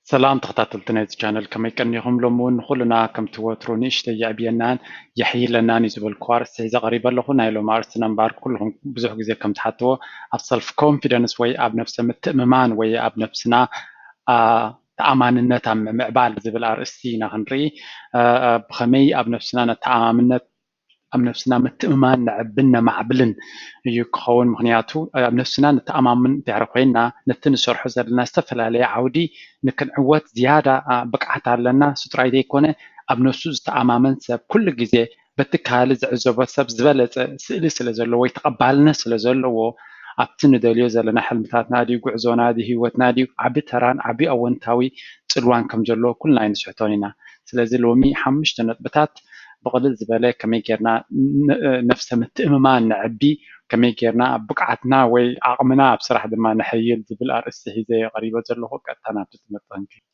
ሰላም ተኸታተልቲ ናይዚ ቻነል፣ ከመይ ቀኒኹም? ሎሚ እውን ንኹልና ከምቲ ወትሩ ንእሽተይ የዕብየናን የሕይለናን እዩ ዝበልኩዎ ኣርእስቲ ሒዘ ቀሪበ ኣለኹ። ናይ ሎሚ ኣርእስትና እምበኣር ኩልኹም ብዙሕ ግዜ ከም ትሓትዎ ኣብ ሰልፍ ኮንፊደንስ ወይ ኣብ ነብሰ ምትእምማን ወይ ኣብ ነብስና ተኣማንነት ኣብ ምምዕባል ዝብል ኣርእስቲ ኢና ክንርኢ። ብኸመይ ኣብ ነብስና ነተኣማምነት ኣብ ነብስና ምትእምማን ነዕብን ነማዕብልን እዩ ክኸውን። ምኽንያቱ ኣብ ነብስና ንተኣማምን እንድሕር ኮይንና ነቲ ንሰርሖ ዘለና ዝተፈላለየ ዓውዲ ንክንዕወት ዝያዳ ብቅዓት ኣለና። እሱ ጥራይ ዘይኮነ ኣብ ነብሱ ዝተኣማመን ሰብ ኩሉ ግዜ በቲ ካልእ ዝዕዘቦ ሰብ ዝበለጸ ስእሊ ስለ ዘለዎ ወይ ተቐባልነት ስለ ዘለዎ ኣብቲ ንደልዮ ዘለና ሕልምታትና ድዩ ጉዕዞና ድዩ ህይወትና ድዩ ዓቢ ተራን ዓቢ ኣወንታዊ ጽልዋን ከም ዘለዎ ኩልና ኣይንስሕቶን ኢና። ስለዚ ሎሚ ሓሙሽተ ነጥብታት ብቕልል ዝበለ ከመይ ጌርና ነፍሰ ምትእምማን ነዕቢ፣ ከመይ ጌርና ብቕዓትና ወይ ዓቕምና ኣብ ስራሕ ድማ ነሐይል ዝብል ኣርእስቲ ሒዘ እየ ቀሪበ ዘለኹ። ቀጥታ ናብቲ ትምህርቲ ክንከይድ።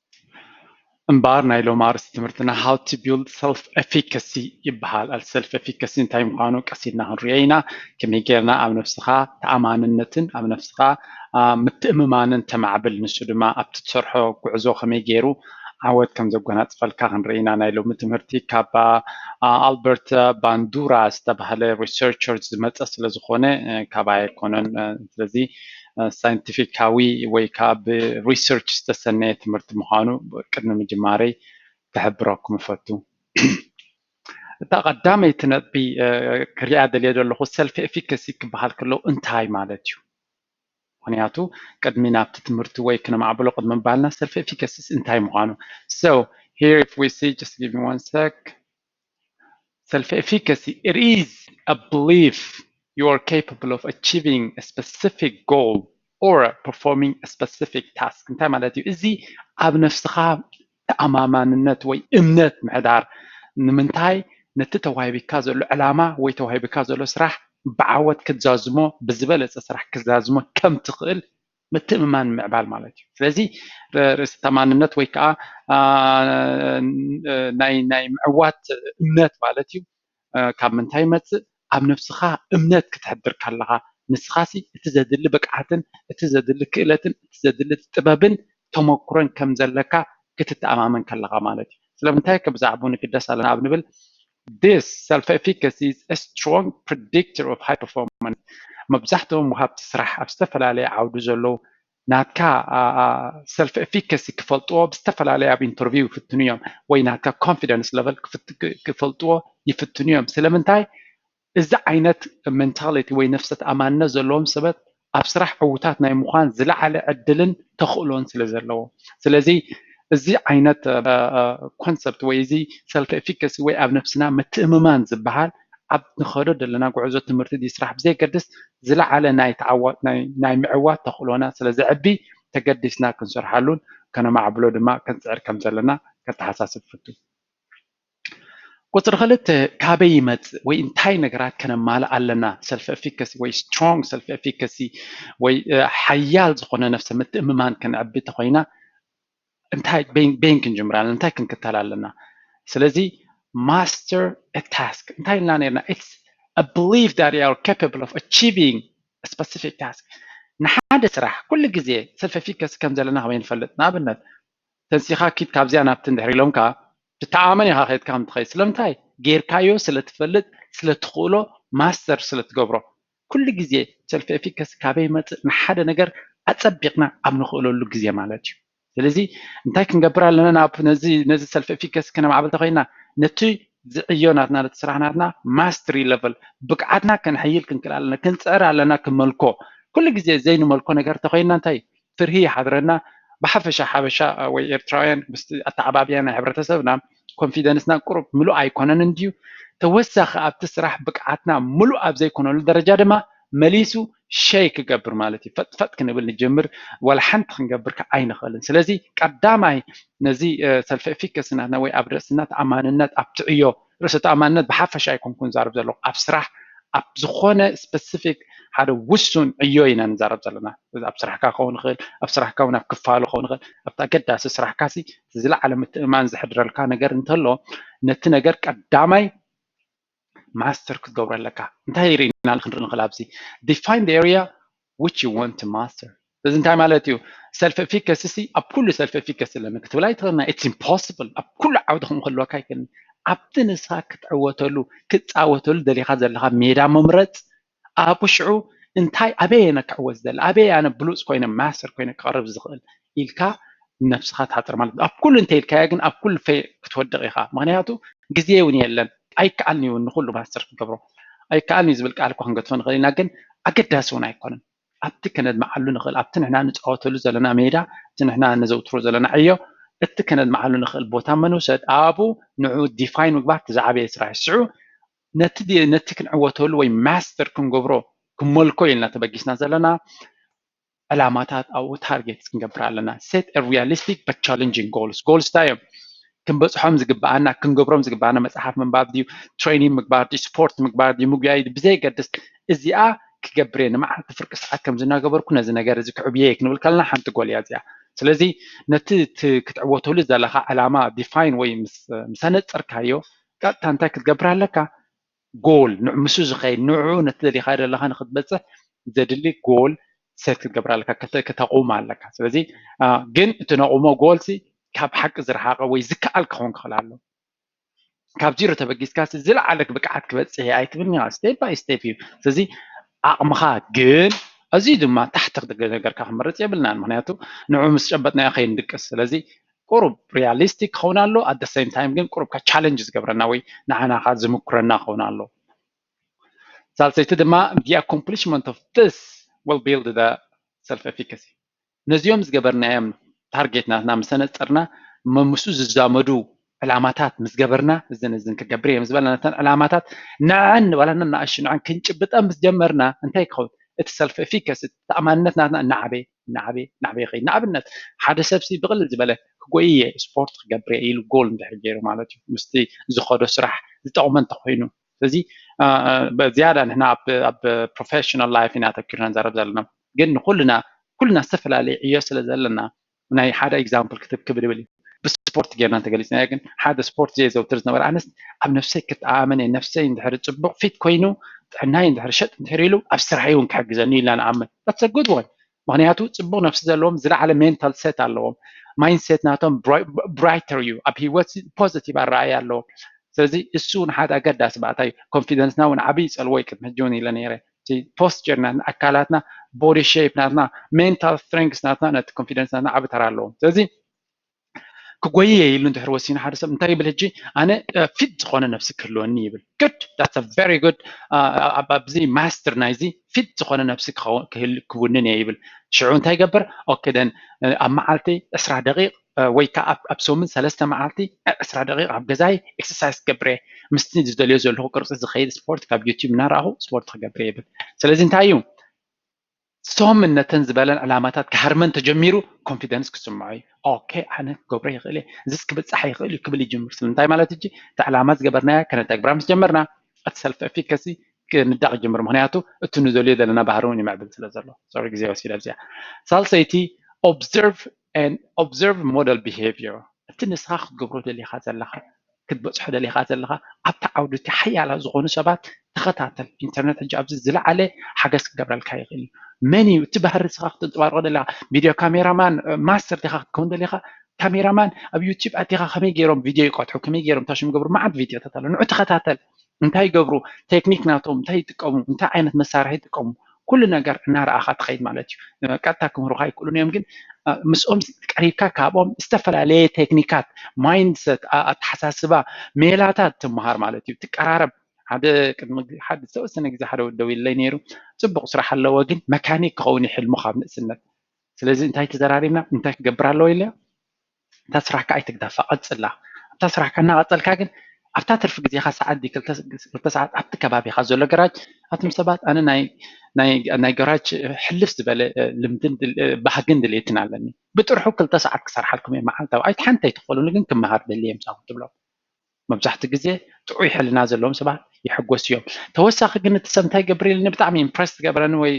እምበኣር ናይ ሎሚ ኣርእስቲ ትምህርትና how to build self efficacy ይበሃል። ሰልፍ ኤፊካሲ እንታይ ምዃኑ ቀስ ኢልና ክንሪኦ ኢና። ከመይ ጌርና ኣብ ነብስኻ ተኣማንነትን ኣብ ነብስኻ ምትእምማንን ተማዕብል፣ ንሱ ድማ ኣብቲ ትሰርሖ ጉዕዞ ከመይ ገይሩ ዓወት ከም ዘጎናጽፈልካ ክንርኢ ኢና። ናይ ሎሚ ትምህርቲ ካብ ኣልበርት ባንዱራ ዝተባህለ ሪሰርቸር ዝመጸ ስለ ዝኾነ ካባይ ኣይኮነን። ስለዚ ሳይንቲፊካዊ ወይ ከዓ ብሪሰርች ዝተሰነየ ትምህርቲ ምዃኑ ቅድሚ ምጅማረይ ክሕብረኩም እፈቱ። እታ ቀዳመይቲ ነጥቢ ክሪኣ ደልየ ዘለኹ ሰልፍ ኤፊካሲ ክበሃል ከሎ እንታይ ማለት እዩ? ምኽንያቱ ቅድሚ ናብቲ ትምህርቲ ወይ ክነማዕብሎ ቅድሚ ምባልና ሰልፍ ኤፊካሲስ እንታይ ምዃኑ። So here if we see, just give me one sec. Self efficacy, it is a belief you are capable of achieving a specific goal or performing a specific task. እንታይ ማለት እዩ? እዚ ኣብ ነፍስኻ ተኣማማንነት ወይ እምነት ምሕዳር። ንምንታይ? ነቲ ተዋሂብካ ዘሎ ዕላማ ወይ ተዋሂብካ ዘሎ ስራሕ ብዓወት ክትዛዝሞ፣ ብዝበለጸ ስራሕ ክትዛዝሞ ከም ትኽእል ምትእምማን ምዕባል ማለት እዩ። ስለዚ ርእሰ ተኣማንነት ወይ ከዓ ናይ ናይ ምዕዋት እምነት ማለት እዩ። ካብ ምንታይ ይመፅእ? ኣብ ነብስኻ እምነት ክትሕድር ከለኻ፣ ንስኻሲ እቲ ዘድሊ ብቅዓትን እቲ ዘድሊ ክእለትን እቲ ዘድሊ ጥበብን ተመኩሮን ከም ዘለካ ክትተኣማመን ከለኻ ማለት እዩ። ስለምንታይ ከ ብዛዕባኡ ንግደስ ኣለና ኣብ ንብል? This self efficacy is a strong predictor of high performance. መብዛሕትኦም ወሃብቲ ስራሕ ኣብ ዝተፈላለየ ዓውዲ ዘለዉ ናትካ ሰልፍ ኤፊካሲ ክፈልጥዎ ብዝተፈላለየ ኣብ ኢንተርቪው ይፍትኑ እዮም፣ ወይ ናትካ ኮንፊደንስ ለቨል ክፈልጥዎ ይፍትኑ እዮም። ስለምንታይ? እዚ ዓይነት ሜንታሊቲ ወይ ነፍሰ ተኣማንነት ዘለዎም ሰባት ኣብ ስራሕ ዕውታት ናይ ምዃን ዝለዓለ ዕድልን ተኽእሎን ስለ ዘለዎ። ስለዚ እዚ ዓይነት ኮንሰፕት ወይ እዚ ሰልፍ ኤፊካሲ ወይ ኣብ ነፍስና ምትእምማን ዝበሃል ኣብ ንኸዶ ዘለና ጉዕዞ ትምህርቲ ድዩ ስራሕ ብዘይገድስ ዝለዓለ ናይ ምዕዋት ተኽእሎና ስለ ዘዕቢ ተገዲስና ክንሰርሓሉን ከነማዕብሎ ድማ ክንፅዕር ከም ዘለና ከተሓሳስብ ፍቱ። ቁፅሪ ክልተ ካበይ ይመፅእ ወይ እንታይ ነገራት ከነማልእ ኣለና ሰልፍ ኤፊካሲ ወይ ስትሮንግ ሰልፍ ኤፊካሲ ወይ ሓያል ዝኾነ ነፍሰ ምትእምማን ከነዕቢ ተኾይና እንታይ በይን ክንጅምር ኣለና እንታይ ክንክተል ኣለና? ስለዚ master a task እንታይ ኢልና ነርና? It's a belief that you are capable of achieving a specific task። ንሓደ ስራሕ ኩሉ ግዜ ሰልፍ ኤፊካሲ ከም ዘለና ከመይ ንፈልጥ? ንኣብነት ተንሲኻ ኪድ ካብዚኣ ናብቲ እንድሕር ኢሎምካ ትተኣመን ኢኻ ከድካ ከም ትኸይድ። ስለምንታይ? ጌርካዮ ስለ ትፈልጥ ስለ ትኽእሎ ማስተር ስለ ትገብሮ። ኩሉ ግዜ ሰልፍ ኤፊካሲ ካበይ ይመፅእ? ንሓደ ነገር ኣፀቢቕና ኣብ ንኽእለሉ ግዜ ማለት እዩ። ስለዚ እንታይ ክንገብር ኣለና? ናብ ነዚ ነዚ ሰልፍ ኤፊካሲ ከነማዕብል ተኾይና ነቲ ዝዕዮ ናትና ነቲ ስራሕ ናትና ማስትሪ ለቨል ብቅዓትና ከነሕይል ክንክእል ኣለና። ክንፅዕር ኣለና ክመልኮ ኩሉ ግዜ ዘይንመልኮ ነገር ተኾይና እንታይ ፍርሂ ይሓድረና። ብሓፈሻ ሓበሻ ወይ ኤርትራውያን ምስቲ ኣተዓባብያ ናይ ሕብረተሰብና ኮንፊደንስና ቁሩብ ምሉእ ኣይኮነን እንድዩ። ተወሳኺ ኣብቲ ስራሕ ብቅዓትና ምሉእ ኣብ ዘይኮነሉ ደረጃ ድማ መሊሱ ሸይ ክገብር ማለት እዩ። ፈጥፈጥ ክንብል ንጀምር፣ ዋላ ሓንቲ ክንገብር ከዓ ኣይንኽእልን። ስለዚ ቀዳማይ ነዚ ሰልፍ ኤፊካሲ ናትና ወይ ኣብ ርእስና ተኣማንነት ኣብ ትዕዮ ርእሰ ተኣማንነት ብሓፈሻ ኣይኮንኩን ዛረብ ዘለኹ ኣብ ስራሕ ኣብ ዝኾነ ስፐሲፊክ ሓደ ውሱን ዕዮ ኢና ንዛረብ ዘለና። ኣብ ስራሕካ ክኸውን ይኽእል፣ ኣብ ስራሕካ እውን ኣብ ክፋሉ ክኸውን ይኽእል። ኣብቲ ኣገዳሲ ስራሕካ ሲ ዝለዓለ ምትእማን ዘሕድረልካ ነገር እንተሎ ነቲ ነገር ቀዳማይ ማስተር ክትገብሮ ኣለካ። እንታይ ርኢና ክንርኢ ንኽእል ኣብዚ? Define the area which you want to master። እዚ እንታይ ማለት እዩ? Self efficacy ሲ ኣብ ኩሉ self efficacy ኣለና ክትብል ኣይትኽእልና። It's impossible። ኣብ ኩሉ ዓውዲ ከምኡ ክህልወካ ኣይክእልን። ኣብቲ ንስኻ ክትዕወተሉ ክትፃወተሉ ደሊኻ ዘለኻ ሜዳ ምምራፅ ኣብኡ ሽዑ እንታይ ኣበይ እየ ክዕወት ዝደሊ ኣበይ ኣነ ብሉፅ ኮይነ master ኮይነ ክቐርብ ዝኽእል ኢልካ ነብስኻ ትሓፅር ማለት እዩ። ኣብ ኩሉ እንተኢልካዮ ግን ኣብ ኩሉ ክትወድቕ ኢኻ። ምክንያቱ ግዜ እውን የለን። ኣይከኣልን እዩ ንኩሉ master ክትገብሮ ኣይከኣልን እዩ ዝብል ቃል እኳ ክንገድፎ ንኽእል ኢና፣ ግን ኣገዳሲ እውን ኣይኮነን። ኣብቲ ከነድምዓሉ ንኽእል ኣብቲ ንሕና ንፃወተሉ ዘለና ሜዳ እቲ ንሕና ነዘውትሮ ዘለና ዕዮ እቲ ከነድምዓሉ ንኽእል ቦታ መን ውሰድ ኣብኡ ንዑ define ምግባር እቲ ዝዓበየ ስራሕ እዩ። ሽዑ ነቲ ነቲ ክንዕወተሉ ወይ master ክንገብሮ ክመልኮ ኢልና ተበጊስና ዘለና ዕላማታት ኣብኡ target ክንገብር ኣለና። Set realistic but challenging goals። Goals እንታይ እዮም? ክንበፅሖም ዝግበኣና ክንገብሮም ዝግበኣና መፅሓፍ ምንባብ ድዩ training ምግባር ድዩ ስፖርት ምግባር ድዩ ምጉያይ ድዩ ብዘየገድስ እዚኣ ክገብር እየ ንመዓልቲ ፍርቂ ሰዓት ከምዚ እናገበርኩ ነዚ ነገር እዚ ክዕብየ እየ ክንብል ከለና ሓንቲ ጎል እያ እዚኣ። ስለዚ ነቲ ክትዕወተሉ ዘለካ ዕላማ define ወይ ምስ ኣነፀርካዮ ቀጥታ እንታይ ክትገብር ኣለካ? Goal ንዕ ምስ ዝኸይድ ንዑ ነቲ ደሊኻ ዘለኻ ንክትበፅሕ ዘድሊ goal set ክትገብር ኣለካ ከተቑም ኣለካ። ስለዚ ግን እቲ ነቑሞ goal ሲ ካብ ሓቂ ዝረሓቐ ወይ ዝከኣል ክኸውን ክኽእል ኣሎ። ካብ ዚሮ ተበጊስካ ዝለዓለ ብቅዓት ክበፅሕ እየ ኣይትብልኒ step by step እዩ። ስለዚ ዓቕምኻ ግን እዚ ድማ ታሕቲ ነገርካ ክመርፅ የብልናን ምክንያቱ ንዑ ምስ ጨበጥናዮ ከይንድቅስ ስለዚ ቁሩብ realistic ክኸውን ኣሎ at the same time ግን ቁሩብ challenge ዝገብረና ወይ ንዓና ዝምኩረና ክኸውን ኣሎ። ሳልሰይቲ ድማ the accomplishment of this will build the self efficacy። ነዚኦም ዝገበርናዮም target ናትና ምስ ኣነፀርና መምሱ ዝዛመዱ ዕላማታት ምስ ገበርና እዝን እዝን ክገብር እዮም ዝበለና ነተን ዕላማታት ንዐን ዋላ ነናእሹ ንዐን ክንጭብጠን ምስ ጀመርና እንታይ ክኸውን እቲ self efficacy ተኣማንነት ናትና እናዓበየ እናዓበየ እናዓበየ ይኸይድ። ንኣብነት ሓደ ሰብ ሲ ብቕልል ዝበለ ክጎይ እየ ስፖርት ክገብር እየ ኢሉ goal እንድሕር ገይሩ ማለት እዩ ምስቲ ዝኸዶ ስራሕ ዝጠቕሞ እንተኮይኑ ስለዚ ዝያዳ ንሕና ኣብ professional life ኢና ኣተኪርና ንዛረብ ዘለና ግን ንኩልና ኩልና ዝተፈላለየ ዕዮ ስለ ዘለና ናይ ሓደ example ክትብ ክብል ይብል እዩ ብስፖርት ጌርና እንተገሊፅናዮ ግን ሓደ ስፖርት ዘየዘውትር ዝነበረ ኣነስ ኣብ ነፍሰይ ክተኣማመን እየ ነፍሰይ እንድሕር ፅቡቕ fit ኮይኑ ጥዕናይ እንድሕር ሸጥ እንድሕር ኢሉ ኣብ ስራሐይ እውን ክሕግዘኒ ኢልና ንኣምን that's a good one ምክንያቱ ፅቡቕ ነፍሲ ዘለዎም ዝለዓለ mental set ኣለዎም mindset ናቶም brighter እዩ ኣብ ሂወት positive ኣረኣያ ኣለዎም ስለዚ እሱ እውን ሓደ ኣገዳሲ ባእታ እዩ confidence ና እውን ዓብዪ ፀልዎ እዩ ቅድሚ ሕጂ እውን ኢለ ነይረ posture ናትና ኣካላትና body shape ናትና mental strength ናትና ነቲ confidence ናትና ዓቢ ተራ ኣለዎም ስለዚ ክጎይየ ኢሉ እንድሕር ወሲኑ ሓደ ሰብ እንታይ ይብል ሕጂ ኣነ fit ዝኾነ ነብሲ ክህልወኒ ይብል good that's a very good ኣብዚ master ናይዚ fit ዝኾነ ነብሲ ክውንን እየ ይብል ሽዑ እንታይ ይገብር okay then ኣብ መዓልቲ ዕስራ ደቂቕ ወይ ከዓ ኣብ ሰሙን ሰለስተ መዓልቲ ዕስራ ደቂቕ ኣብ ገዛይ exercise ክገብር እየ ምስቲ ዝደልዮ ዘለኹ ቅርፂ ዝኸይድ ስፖርት ካብ YouTube እናረኣኹ ስፖርት ክገብር እየ ይብል ስለዚ እንታይ እዩ ሰምን ነተን ዝበለን ዕላማታት ክሃርመን ተጀሚሩ confidence ክስምዖ እዩ okay ኣነ ክገብሮ ይኽእል እየ እዚስ ክብፃሕ ይኽእል እዩ ክብል ይጅምር ስለምንታይ ማለት እጂ እቲ ዕላማ ዝገበርናያ ከነተግብራ ምስ ጀመርና እቲ self efficacy ክንዳቕ ይጅምር ምክንያቱ እቲ ንደልዮ ዘለና ባህሪ እውን ይምዕብል ስለ ዘሎ sorry ግዜ ወሲደ ኣብዚኣ ሳልሰይቲ observe and observe model behavior እቲ ንስኻ ክትገብሮ ደሊኻ ዘለኻ ክትበፅሖ ደሊኻ ዘለኻ ኣብቲ ዓውዲ እቲ ሓያላት ዝኾኑ ሰባት ተኸታተል internet ሕጂ ኣብዚ ዝለዓለ ሓገዝ ክገብረልካ ይኽእል እዩ መን እዩ እቲ ባህሪ ንስኻ ክተንፅባርቆ ደሊኻ video camera man master ዲኻ ክትከውን ደሊኻ camera man ኣብ YouTube ኣቲኻ ከመይ ገይሮም video ይቀድሑ ከመይ ገይሮም ታሽም ገብሩ መዓት ቪድዮታት ኣሎ ንዑ ተኸታተል እንታይ ይገብሩ ቴክኒክ ናቶም እንታይ ይጥቀሙ እንታይ ዓይነት መሳርሒ ይጥቀሙ ኩሉ ነገር እናረኣኻ ትኸይድ ማለት እዩ ቀጥታ ክምህሩኻ ኣይክእሉን እዮም ግን ምስኦም ቀሪብካ ካብኦም ዝተፈላለየ ቴክኒካት mindset ኣተሓሳስባ ሜላታት ትምሃር ማለት እዩ ትቀራረብ ሓደ ቅድሚ ሓደ ዝተወሰነ ግዜ ሓደ ወዲ ደዊለይ ነይሩ ፅቡቕ ስራሕ ኣለዎ ግን መካኒክ ክኸውን ይሕልሙ ካብ ንእስነት ስለዚ እንታይ ተዘራሪብና እንታይ ክገብር ኣለዎ ኢለ እታ ስራሕካ ኣይትግደፋ ቀፅላ ኣብታ ስራሕካ እናቐፀልካ ግን ኣብታ ትርፊ ግዜኻ ሰዓት ዲ ክልተ ሰዓት ኣብቲ ከባቢኻ ዘሎ ገራጅ ኣቱም ሰባት ኣነ ናይ ገራጅ ሕልፍ ዝበለ ልምድን ባህግን ድሌትን ኣለኒ ብጥርሑ ክልተ ሰዓት ክሰርሓልኩም እየ መዓልታዊ ኣይትሓንተ ኣይትኽፈሉኒ ግን ክመሃር ደሊ እየ ምሳኹም ትብሎም መብዛሕትኡ ግዜ ጥዑይ ሕልና ዘለዎም ሰባት ይሕጎሱ እዮም። ተወሳኺ ግን እቲ ሰብ እንታይ ይገብር ኢልኒ ብጣዕሚ ኢምፕረስ ዝገበረኒ ወይ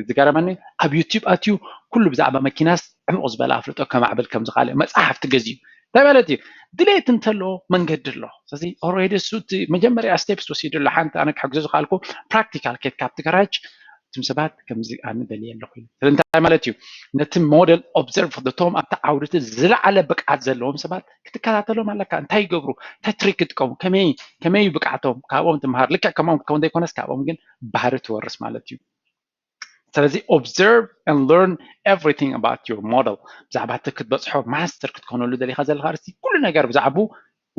ዝገረመኒ ኣብ ዩቲዩብ ኣትዩ ኩሉ ብዛዕባ መኪናስ ዕሙቕ ዝበለ ኣፍልጦ ከማዕብል ከም ዝኽኣለ መፅሓፍቲ ገዚኡ እንታይ ማለት እዩ ድሌት እንተሎ መንገዲ ኣሎ። ስለዚ ኦልሬዲ እሱ እቲ መጀመርያ ስቴፕስ ወሲዱ ኣሎ። ሓንቲ ኣነ ክሕግዞ ዝኽኣልኩ ፕራክቲካል ኬድካ ኣብቲ ጋራጅ እቶም ሰባት ከምዚ ኣነ ደልየ ኣለኹ ኢሉ። ስለዚ እንታይ ማለት እዩ? ነቲ ሞዴል ኦብዘርቭ ክትገብር፣ እቶም ኣብቲ ዓውዲ እቲ ዝለዓለ ብቕዓት ዘለዎም ሰባት ክትከታተሎም ኣለካ። እንታይ ይገብሩ? እንታይ ትሪክ ይጥቀሙ? ከመይ ከመይ እዩ ብቕዓቶም? ካብኦም ትምሃር። ልክዕ ከምኦም ክትከውን ዘይኮነስ ካብኦም ግን ባህሪ ትወርስ ማለት እዩ። ስለዚ observe and learn everything about your model። ብዛዕባ እቲ ክትበፅሖ ማስተር ክትኮነሉ ደሊኻ ዘለኻ ርእሲ ኩሉ ነገር ብዛዕቡ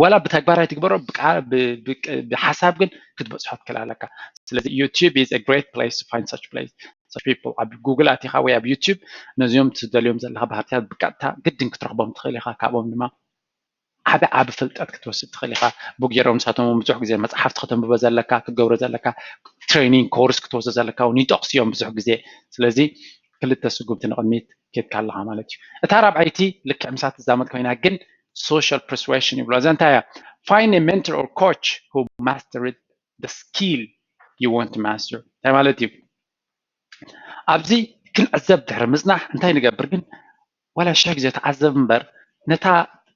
ዋላ ብተግባር ኣይትግበሮ ብቃ- ብ- ብ- ብሓሳብ ግን ክትበፅሖ ትክእል ኣለካ። ስለዚ YouTube is a great place to find such place such people። ኣብ ጉግል ኣቲኻ ወይ ኣብ YouTube ነዚኦም ትደልዮም ዘለኻ ባህርታት ብቀጥታ ግድን ክትረኽቦም ትኽእል ኢኻ። ካብኦም ድማ ዓቢ ዓቢ ፍልጠት ክትወስድ ትኽእል ኢኻ። ብጌሮም ንሳቶም እውን ብዙሕ ግዜ መፅሓፍቲ ከተንብቦ ዘለካ ክትገብሮ ዘለካ ትሬኒንግ ኮርስ ክትወስዶ ዘለካ እውን ይጠቕሱ እዮም ብዙሕ ግዜ። ስለዚ ክልተ ስጉምቲ ንቕድሚት ኬድካ ኣለኻ ማለት እዩ። እታ ራብዓይቲ ልክዕ ምሳ ትዛመድ ኮይና ግን social persuasion ይብሎ። እዛ እንታይ እያ? Find a mentor or coach who mastered the skill you want to master። እንታይ ማለት እዩ? ኣብዚ ክንዕዘብ ድሕሪ ምፅናሕ እንታይ ንገብር ግን ዋላ ሽሕ ግዜ ተዓዘብ እምበር ነታ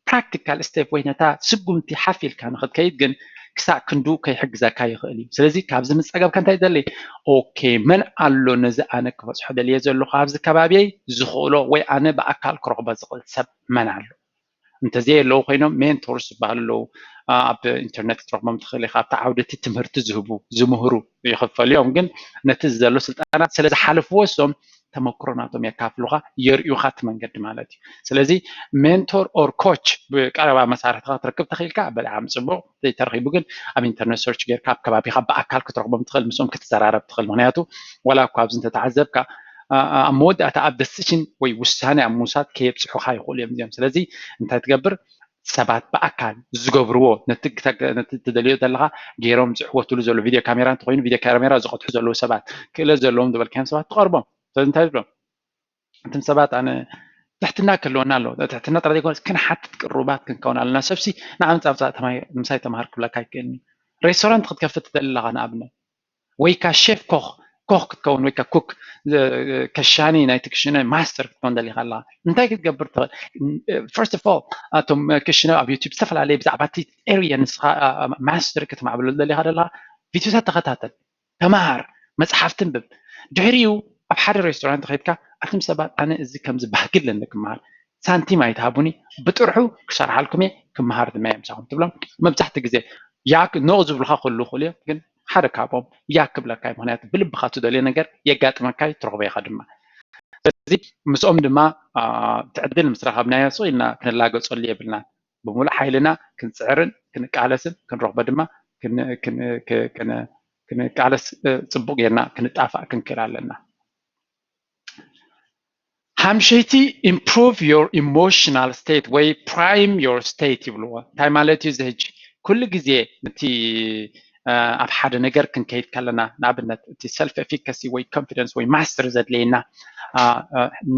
ፕራክቲካል ስቴፕ ወይ ነታ ስጉምቲ ሓፍ ኢልካ ንክትከይድ ግን ክሳዕ ክንዱ ከይሕግዘካ ይኽእል እዩ። ስለዚ ካብዚ ምስ ፀገብካ እንታይ ደሊ ኦኬ መን ኣሎ ነዚ ኣነ ክበፅሖ ደልየ ዘለኹ ኣብዚ ከባቢየይ ዝኽእሎ ወይ ኣነ ብኣካል ክረኽቦ ዝኽእል ሰብ መን ኣሎ? እንተዘየለዉ ኮይኖም ሜንቶርስ ዝበሃሉ ኣለዉ። ኣብ ኢንተርነት ክትረኽቦም ትኽእል ኢኻ። ኣብቲ ዓውዲ እቲ ትምህርቲ ዝህቡ ዝምህሩ ይኽፈሉ እዮም፣ ግን ነቲ ዘሎ ስልጠና ስለ ዝሓለፍዎ እሶም ተመክሮ ናቶም የካፍሉኻ፣ የርእዩኻ እቲ መንገዲ ማለት እዩ። ስለዚ ሜንቶር ኦር ኮች ብቀረባ መሳርሕትኻ ክትረክብ ተኽኢልካ ብጣዕሚ ፅቡቕ፣ ዘይተረኺቡ ግን ኣብ ኢንተርነት ሰርች ጌርካ ኣብ ከባቢኻ ብኣካል ክትረኽቦም ትኽእል፣ ምስኦም ክትዘራረብ ትኽእል። ምክንያቱ ዋላ እኳ ኣብዚ እንተተዓዘብካ ኣብ መወዳእታ ኣብ ደሲሽን ወይ ውሳኔ ኣብ ምውሳድ ከየብፅሑኻ ይኽእሉ እዮም እዚኦም። ስለዚ እንታይ ትገብር? ሰባት ብኣካል ዝገብርዎ ነቲ ትደልዮ ዘለኻ ገይሮም ዝዕወትሉ ዘሎ ቪድዮ ካሜራ እንተኮይኑ ቪድዮ ካሜራ ዝቐድሑ ዘለዉ ሰባት ክእለት ዘለዎም ዝበልካዮም ሰባት ትቐርቦም። ስለዚ እንታይ ትብሎም? እቶም ሰባት ኣነ ትሕትና ክህልወና ኣለዎ። ትሕትና ጥራይ ዘይኮነስ ክንሓትት ቅሩባት ክንከውን ኣለና። ሰብሲ ንዓመፃ ምሳይ ተምሃር ክብለካ ኣይክእልን እዩ። ሬስቶራንት ክትከፍት ትደሊ ኣለኻ ንኣብነት ወይ ካ ሼፍ ኮክ ኮክ ክትከውን ወይ ካ ኩክ ከሻኒ ናይቲ ክሽነ ማስተር ክትከውን ደሊኻ ኣለኻ እንታይ ክትገብር ትኽእል? First of all ኣቶም ክሽነ ኣብ ዩቲብ ዝተፈላለየ ብዛዕባ እቲ ኤሪያ ንስኻ ማስተር ክትማዕብለሉ ደሊኻ ደለኻ ቪዲዮታት ተኸታተል፣ ተምሃር፣ መፅሓፍቲ ንብብ። ድሕሪኡ ኣብ ሓደ ሬስቶራንት ከይድካ ኣቱም ሰባት ኣነ እዚ ከምዚ ባህጊ ኣለኒ ክምሃር ሳንቲም ኣይትሃቡኒ ብጥርሑ ክሰርሓልኩም እየ ክምሃር ድማ እየ ምሳኹም ትብሎም። መብዛሕትኡ ግዜ ያክ ኖ ዝብሉካ ክህልዉ ይኽእሉ እዮም፣ ግን ሓደ ካብኦም ያክ ክብለካ እዩ። ምክንያቱ ብልብካ ትደልዮ ነገር የጋጥመካ እዩ፣ ትረኽቦ ኢኻ ድማ። ስለዚ ምስኦም ድማ እቲ ዕድል ምስ ረኸብናዮ ስቕ ኢልና ክንላገፀሉ የብልናን። ብምሉእ ሓይልና ክንፅዕርን ክንቃለስን ክንረኽቦ ድማ ክንቃለስ ፅቡቕ ጌርና ክንጣፋእ ክንክእል ኣለና። ሓምሸይቲ improve your emotional state ወይ prime your state ይብልዎ። እንታይ ማለት እዩ እዚ? ሕጂ ኩሉ ግዜ ነቲ ኣብ ሓደ ነገር ክንከይድ ከለና ንኣብነት እቲ ሰልፍ ኤፊካሲ ወይ ኮንፊደንስ ወይ ማስተር ዘድለየና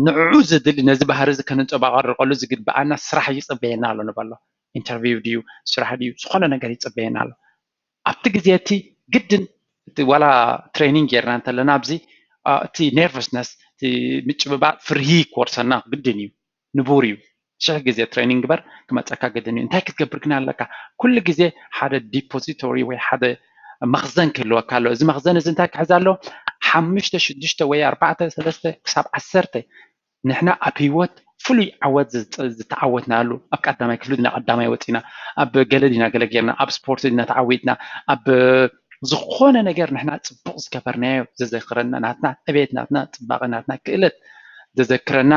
ንዕኡ ዘድሊ ነዚ ባህሪ እዚ ከነንፀባቐርቀሉ ዝግብኣና ስራሕ ይፅበየና ኣሎ ንበሎ። ኢንተርቪው ድዩ ስራሕ ድዩ ዝኾነ ነገር ይፅበየና ኣሎ። ኣብቲ ግዜ እቲ ግድን ዋላ ትሬኒንግ ጌርና እንተለና ኣብዚ እቲ ኔርቨስነስ እቲ ምጭብባጥ ፍርሂ ክወርሰና ግድን እዩ፣ ንቡር እዩ። ሽሕ ግዜ ትሬኒንግ ግበር ክመፀካ ግድን እዩ። እንታይ ክትገብር ግን ኣለካ? ኩሉ ግዜ ሓደ ዲፖዚቶሪ ወይ ሓደ መኽዘን ክህልወካ ኣሎ። እዚ መኽዘን እዚ እንታይ ክሕዝ ኣሎ? ሓሙሽተ ሽዱሽተ ወይ ኣርባዕተ ሰለስተ ክሳብ ዓሰርተ ንሕና ኣብ ህይወት ፍሉይ ዓወት ዝተዓወትናሉ ኣብ ቀዳማይ ክፍሊ ድና ቀዳማይ ወፂና ኣብ ገለ ዲና ገለ ጌርና ኣብ ስፖርት ድና ተዓዊትና ኣብ ዝኾነ ነገር ንሕና ፅቡቕ ዝገበርናዮ ዘዘክረና ናትና ዕቤት ናትና ፅባቐ ናትና ክእለት ዘዘክረና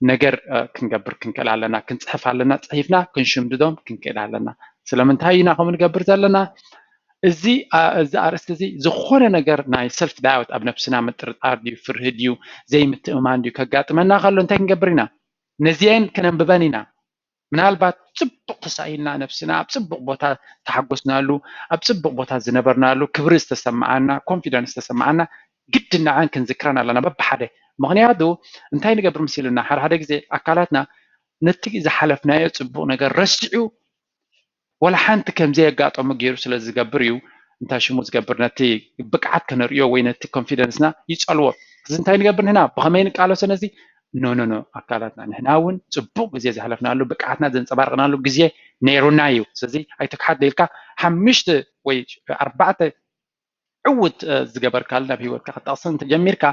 ነገር ክንገብር ክንክእል ኣለና። ክንፅሕፍ ኣለና፣ ፅሒፍና ክንሽምድዶም ክንክእል ኣለና። ስለምንታይ ኢና ከምኡ ንገብር ዘለና? እዚ እዚ ኣርእስቲ እዚ ዝኾነ ነገር ናይ ሰልፍ ዳውት ኣብ ነብስና ምጥርጣር ድዩ ፍርሂ ድዩ ዘይምትእማን ድዩ ከጋጥመና ከሎ እንታይ ክንገብር ኢና? ነዚአን ከነንብበን ኢና። ምናልባት ፅቡቕ ተሳኢልና ነብስና ኣብ ፅቡቕ ቦታ ተሓጎስናሉ ኣብ ፅቡቕ ቦታ ዝነበርናሉ ክብሪ ዝተሰማዓና ኮንፊደንስ ዝተሰማዓና ግድን ንዓን ክንዝክረን ኣለና በብሓደ። ምክንያቱ እንታይ ንገብር ምስ ኢልና ሓደ ሓደ ግዜ ኣካላትና ነቲ ዝሓለፍናዮ ፅቡቕ ነገር ረሲዑ ወላ ሓንቲ ከምዘየጋጠሙ ገይሩ ስለ ዝገብር እዩ እንታይ ሽሙ ዝገብር ነቲ ብቅዓት ከነርእዮ ወይ ነቲ ኮንፊደንስና ይፀልዎ። እዚ እንታይ ንገብር ንሕና ብኸመይ ንቃለሶ ነዚ ኖ ኖ ኖ ኣካላትና ንሕና እውን ፅቡቅ ግዜ ዝሓለፍናሉ ብቅዓትና ዘንፀባርቅናሉ ግዜ ነይሩና እዩ። ስለዚ ኣይትክሓድ ኢልካ ሓምሽተ ወይ ኣርባዕተ ዕውት ዝገበርካሉ ናብ ሂወትካ ክጠቕስን እንተጀሚርካ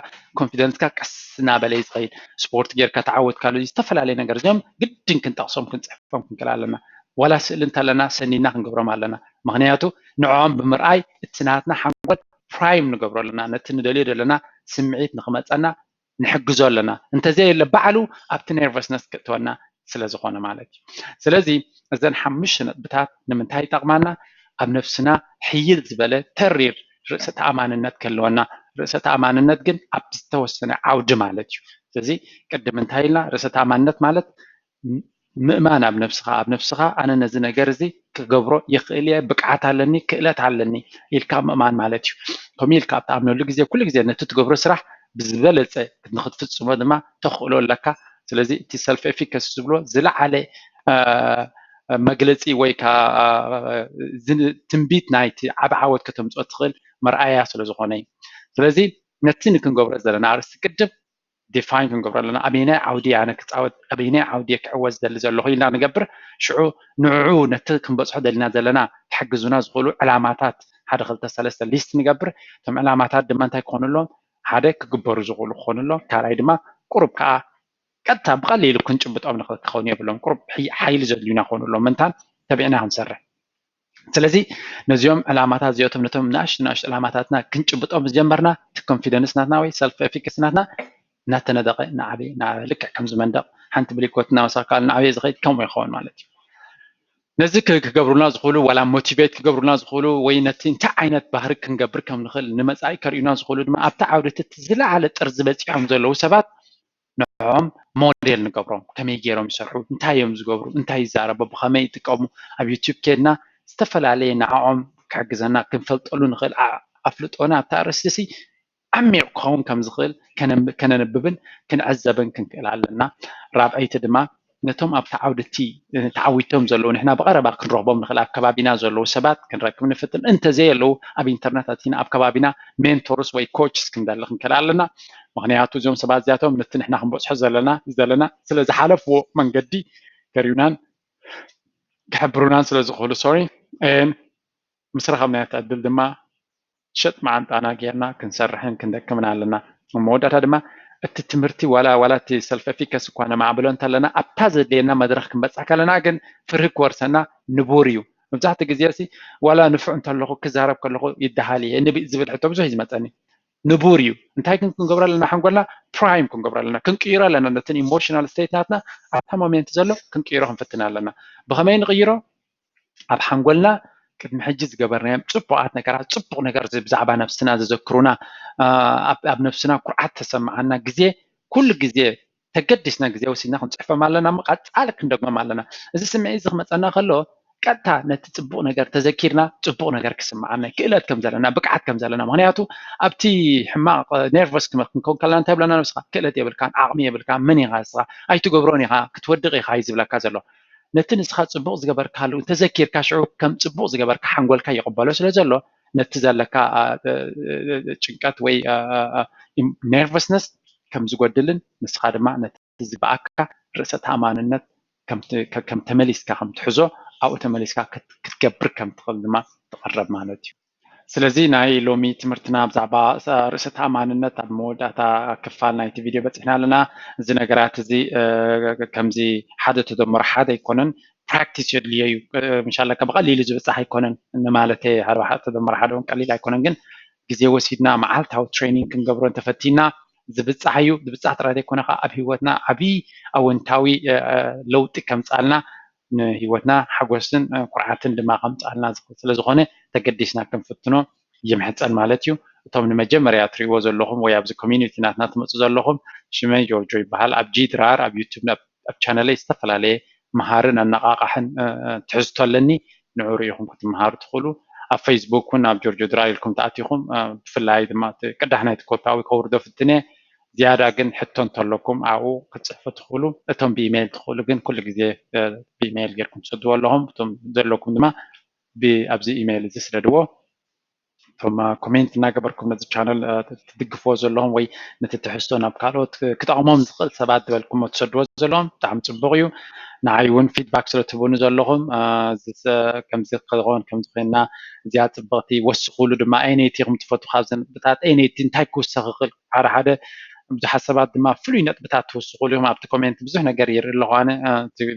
ኮንፊደንስካ ቀስ እናበለ እዩ ዝኸይድ። ስፖርት ጌርካ ተዓወትካሉ ዝተፈላለዩ ነገር እዚኦም ግድን ክንጠቕሶም ክንፅሕፎም ክንክእል ኣለና። ዋላ ስእሊ እንተለና ሰኒና ክንገብሮም ኣለና። ምክንያቱ ንዕኦም ብምርኣይ እቲ ናትና ሓንጎል ፕራይም ንገብሮ ኣለና። ነቲ ንደልዮ ዘለና ስምዒት ንክመፀና ንሕግዞ ኣለና። እንተዘየለ ባዕሉ ኣብቲ ነርቨስነስ ክእትወና ስለዝኾነ ማለት እዩ። ስለዚ እዘን ሓሙሽተ ነጥብታት ንምንታይ ይጠቕማና? ኣብ ነፍስና ሕይል ዝበለ ተሪር ርእሰ ተኣማንነት ከለወና፣ ርእሰ ተኣማንነት ግን ኣብ ዝተወሰነ ዓውዲ ማለት እዩ። ስለዚ ቅድም እንታይ ኢልና? ርእሰ ተኣማንነት ማለት ምእማን ኣብ ነፍስኻ፣ ኣብ ነፍስኻ ኣነ ነዚ ነገር እዚ ክገብሮ ይኽእል እየ፣ ብቅዓት ኣለኒ፣ ክእለት ኣለኒ ኢልካ ምእማን ማለት እዩ። ከምኡ ኢልካ ኣብ ትኣምነሉ ግዜ ኩሉ ግዜ ነቲ ትገብሮ ስራሕ ብዝበለፀ ንክትፍፅሞ ድማ ተኽእሎ ኣለካ። ስለዚ እቲ ሰልፍ ኤፊካሲ ዝብሎ ዝለዓለ መግለፂ ወይ ትንቢት ናይቲ ዓብ ዓወት ከተምፅኦ ትኽእል መርኣያ ስለዝኾነ እዩ። ስለዚ ነቲ ንክንገብሮ ዘለና ኣርእስቲ ቅድም ዲፋይን ክንገብሮ ኣለና። ኣበየናይ ዓውዲ ኣነ ክፃወት፣ ኣበየናይ ዓውዲ ክዕወት ዝደሊ ዘለኹ ኢልና ንገብር። ሽዑ ንዕኡ ነቲ ክንበፅሖ ደሊና ዘለና ክሕግዙና ዝኽእሉ ዕላማታት ሓደ ክልተ ሰለስተ ሊስት ንገብር። እቶም ዕላማታት ድማ እንታይ ክኾኑ ኣለዎም? ሓደ ክግበሩ ዝኽእሉ ክኾኑ ኣለዎም። ካልኣይ ድማ ቁሩብ ከዓ ቀጥታ ብቐሊሉ ክንጭብጦም ንኽእል ክኸውን የብሎም። ቁሩብ ሓይሊ ዘድልዩና ክኾኑ ኣለዎም። ምንታን ተቢዕና ክንሰርሕ። ስለዚ ነዚኦም ዕላማታት እዚኦቶም ነቶም ንኣሽቱ ንኣሽቱ ዕላማታትና ክንጭብጦም ዝጀመርና እቲ ኮንፊደንስ ናትና ወይ ሰልፍ ኤፊካሲ ናትና እናተነደቐ እናዓበየ እናዓበየ ልክዕ ከምዚ መንደቕ ሓንቲ ብሊኮት እናወሰኽካ እናዓበየ ዝኸይድ ከምኡ ይኸውን ማለት እዩ። ነዚ ክገብሩልና ዝኽእሉ ዋላ ሞቲቬት ክገብሩልና ዝኽእሉ ወይ ነቲ እንታይ ዓይነት ባህሪ ክንገብር ከም ንኽእል ንመፃኢ ከርእዩና ዝኽእሉ ድማ ኣብቲ ዓውዲ እቲ ዝለዓለ ጥርዚ በፂሖም ዘለዉ ሰባት ንዕኦም ሞዴል ንገብሮም። ከመይ ገይሮም ይሰርሑ፣ እንታይ እዮም ዝገብሩ፣ እንታይ ይዛረቡ፣ ብኸመይ ይጥቀሙ፣ ኣብ ዩቲዩብ ከድና ዝተፈላለየ ንዕኦም ክሕግዘና ክንፈልጠሉ ንኽእል ኣፍልጦና ኣብቲ ኣርእስቲ ዓሚቕ ክኸውን ከም ዝኽእል ከነንብብን ክንዕዘብን ክንክእል ኣለና። ራብዐይቲ ድማ ነቶም ኣብቲ ዓውዲ እቲ ተዓዊቶም ዘለዉ ንሕና ብቐረባ ክንረኽቦም ንኽእል ኣብ ከባቢና ዘለዉ ሰባት ክንረክብ ንፍትን፣ እንተዘየለዉ ኣብ ኢንተርነት ኣቲና ኣብ ከባቢና ሜንቶርስ ወይ ኮችስ ክንደሊ ክንክእል ኣለና። ምክንያቱ እዚኦም ሰባት እዚኣቶም ነቲ ንሕና ክንበፅሖ ዘለና ዘለና ስለ ዝሓለፍዎ መንገዲ ከርእዩናን ክሕብሩናን ስለ ዝኽእሉ ሶሪ ምስ ረኸብናዮ ዕድል ድማ ሸጥ መዓንጣና ጌርና ክንሰርሕን ክንደክምን ኣለና። ኣብ መወዳእታ ድማ እቲ ትምህርቲ ዋላ ዋላ እቲ ሰልፍ ኤፊካሲ እኳ ነማዕብሎ እንተለና ኣብታ ዘድልየና መድረኽ ክንበፅሕ ከለና ግን ፍርሂ ክወርሰና ንቡር እዩ። መብዛሕትኡ ግዜ ሲ ዋላ ንፉዕ እንተለኹ ክዛረብ ከለኹ ይደሃል እየ ንቢእ ዝብል ሕቶ ብዙሕ እዩ ዝመፀኒ። ንቡር እዩ። እንታይ ክንገብሮ ኣለና? ሓንጎልና ፕራይም ክንገብሮ ኣለና፣ ክንቅይሮ ኣለና። ነትን ኢሞሽናል ስቴት ናትና ኣብታ ሞሜንት ዘሎ ክንቅይሮ ክንፍትን ኣለና። ብኸመይ ንቕይሮ? ኣብ ሓንጎልና ቅድሚ ሕጂ ዝገበርናዮም ፅቡቓት ነገራት፣ ፅቡቕ ነገር ብዛዕባ ነብስና ዘዘክሩና፣ ኣብ ነብስና ኩርዓት ተሰምዓና ግዜ ኩሉ ግዜ ተገዲስና ግዜ ወሲድና ክንፅሕፎም ኣለና፣ ቀፃሊ ክንደግሞም ኣለና። እዚ ስምዒት እዚ ክመፀና ከሎ ቀጥታ ነቲ ፅቡቕ ነገር ተዘኪርና ፅቡቕ ነገር ክስምዓና ክእለት ከም ዘለና ብቅዓት ከም ዘለና። ምክንያቱ ኣብቲ ሕማቕ ነርቨስ ክንከውን ከለና እንታይ ብለና ነብስኻ ክእለት የብልካን፣ ዓቕሚ የብልካ፣ መን ኢኻ ንስኻ፣ ኣይትገብሮን ኢኻ፣ ክትወድቕ ኢኻ እዩ ዝብለካ ዘሎ። ነቲ ንስኻ ፅቡቕ ዝገበርካሉ እንተዘኪርካ ሽዑ ከም ፅቡቕ ዝገበርካ ሓንጎልካ ይቕበሎ ስለ ዘሎ ነቲ ዘለካ ጭንቀት ወይ ነርቨስነስ ከም ዝጎድልን ንስኻ ድማ ነቲ ዝበኣካ ርእሰ ተኣማንነት ከም ተመሊስካ ከም ትሕዞ ኣብኡ ተመሊስካ ክትገብር ከም ትኽእል ድማ ትቐረብ ማለት እዩ። ስለዚ ናይ ሎሚ ትምህርትና ብዛዕባ ርእሰ ተኣማንነት ኣብ መወዳእታ ክፋል ናይቲ ቪድዮ በፂሕና ኣለና። እዚ ነገራት እዚ ከምዚ ሓደ ተደምሮ ሓደ ኣይኮነን፣ ፕራክቲስ የድልዮ እዩ። ምሻለካ ብቐሊሉ ዝብፃሕ ኣይኮነን ንማለተይ፣ ሓደ ተደምሮ ሓደ እውን ቀሊል ኣይኮነን፣ ግን ግዜ ወሲድና መዓልታዊ ትሬኒንግ ክንገብሮ እንተፈቲና ዝብፃሕ እዩ። ዝብፃሕ ጥራይ ዘይኮነ ከዓ ኣብ ህይወትና ዓብዪ ኣወንታዊ ለውጢ ከምፃልና ንህይወትና ሓጎስን ኩርዓትን ድማ ከምፃልና ስለዝኾነ ተገዲስና ክንፍትኖ ይምሕፀን ማለት እዩ። እቶም ንመጀመርያ ትሪእዎ ዘለኹም ወይ ኣብዚ ኮሚኒቲ ናትና ትመፁ ዘለኹም ሽመይ ጆርጆ ይበሃል። ኣብ ጂ ድራር ኣብ ዩቱብ ኣብ ቻነለይ ዝተፈላለየ መሃርን ኣነቓቓሕን ትሕዝቶ ኣለኒ። ንዑ ርኢኹም ክትመሃሩ ትኽእሉ። ኣብ ፌስቡክ እውን ኣብ ጆርጆ ድራር ኢልኩም ተኣቲኹም ብፍላይ ድማ ቅዳሕ ናይቲ ኮታዊ ከውርዶ ፍትነ ዝያዳ ግን ሕቶ እንተለኩም ኣብኡ ክትፅሕፉ ትኽእሉ። እቶም ብኢሜይል ትኽእሉ ግን ኩሉ ግዜ ብኢሜይል ጌርኩም ትሰድዎ ኣለኹም። እቶም ዘለኩም ድማ ኣብዚ ኢሜይል እዚ ስደድዎ። እቶም ኮሜንት እናገበርኩም ነዚ ቻነል ትድግፍዎ ዘለኹም ወይ ነቲ ትሕዝቶ ናብ ካልኦት ክጠቕሞም ዝኽእል ሰባት ዝበልኩሞ ትሰድዎ ዘለኹም ብጣዕሚ ፅቡቕ እዩ። ንዓይ እውን ፊድባክ ስለትህቡኒ ዘለኹም ከምዚ ክኸውን ከምዚ ኮይና እዚኣ ፅብቕቲ ወስኹሉ ድማ ኣይነይቲ ኢኹም ትፈቱ ካብዚ ነጥብታት ኣይነይቲ እንታይ ክውሰኽ ይኽእል ሓደ ሓደ ብዙሓት ሰባት ድማ ፍሉይ ነጥብታት ትውስኹሉ ኢኹም ኣብቲ ኮሜንት ብዙሕ ነገር ይርኢ ኣለኹ ኣነ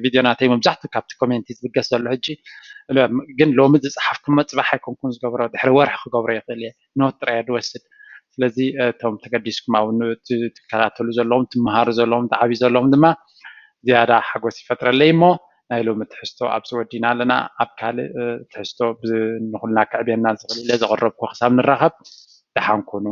ቪድዮ ናተይ መብዛሕትኡ ካብቲ ኮሜንት ዝብገስ ዘሎ ሕጂ ግን ሎሚ ዝፀሓፍኩሞ ፅባሕ ኣይኮንኩን ዝገብሮ ድሕሪ ወርሒ ክገብሮ ይኽእል እየ ኖት ጥራይ ድወስድ ስለዚ እቶም ተገዲስኩም ኣብ ትከታተሉ ዘለኹም ትመሃሩ ዘለኹም ትዓብዩ ዘለኹም ድማ ዝያዳ ሓጎስ ይፈጥረለይ እሞ ናይ ሎሚ ትሕዝቶ ኣብዚ ወዲና ኣለና ኣብ ካልእ ትሕዝቶ ንኩልና ክዕብየና ዝኽእል ኢለ ዘቕረብኩ ክሳብ ንራኸብ ደሓን ኩኑ